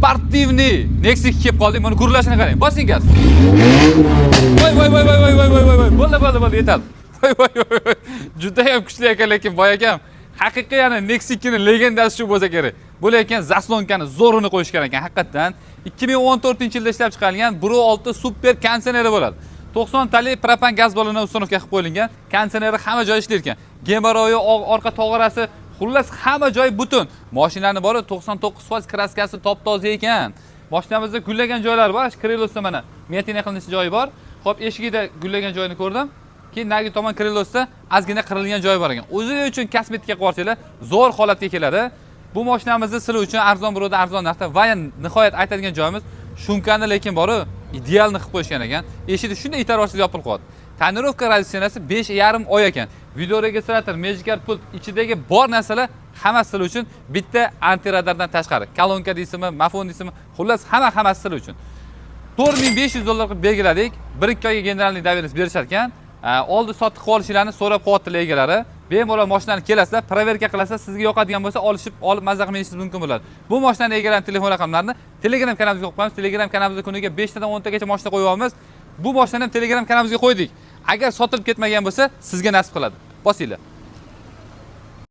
Спортивный Nexia kelib qoldik. Buni gurlashini qarang. Bosing gaz. Voy, voy, voy, voy, voy, voy, voy, voy, voy. Bo'ldi, bo'ldi, bo'ldi, yetadi. Voy, voy, voy, voy. Juda ham kuchli ekan, lekin boy akam. Haqiqiy yana Nexia 2 ni legendasi shu bo'lsa kerak. Bu lekin заслонка ni zo'rini qo'yishgan ekan haqiqatdan. 2014-yilda ishlab chiqarilgan 1.6 super konditsioneri bo'ladi. 90 talik propan gaz balloni установка qilib qo'yilgan. Konditsioneri hamma joyi ishlar ekan. Gemoroyi, orqa tog'orasi, xullas, hamma joyi butun. Mashinani bori 99% краска si top-toza ekan. Mashinamizda gullagan joylari bor. Shu крыло sida mana вмятина qilinishi joyi bor. Xo'p, eshigida gullagan joyini ko'rdim. Keyin narigi tomon крыло sida ozgina qirilgan joyi bor ekan. O'zi uchun kosmetika qilib yuborsanglar, zo'r holatga keladi. Bu mashinamizni sizlar uchun arzon birovda arzon narxda va nihoyat aytadigan joyimiz, шумка ni lekin boru идеальный qilib qo'yishgan ekan. Eshikni shunday itarib olsangiz, yopilib qoladi. Тонировка разрешение si 5,5 oy ekan. Видеорегистратор, Magic pult, ichidagi bor narsalar hammasi sizlar uchun, bitta antiradardan tashqari. Kolonka deysizmi, mafon deysizmi, xullas, hamma hammasi sizlar uchun. 4500 dollar qilib belgiladik. 1-2 oyga генеральный доверенность berishar ekan. Oldi sotdi qilib olishlarini so'rab qo'yaptilar egalari. Bemalol mashinani kelasizlar, проверка qilasizlar, sizga yoqadigan bo'lsa, olishib olib maza qilib minishingiz mumkin bo'ladi. Bu mashinani egalarining telefon raqamlarini Telegram kanalimizga qo'yib qo'yamiz. Telegram kanalimizda kuniga 5 tadan 10 tagacha mashina qo'yyapmiz. Bu mashinani ham Telegram kanalimizga qo'ydik. Agar sotilib ketmagan bo'lsa, sizga nasib qiladi. Bosinglar.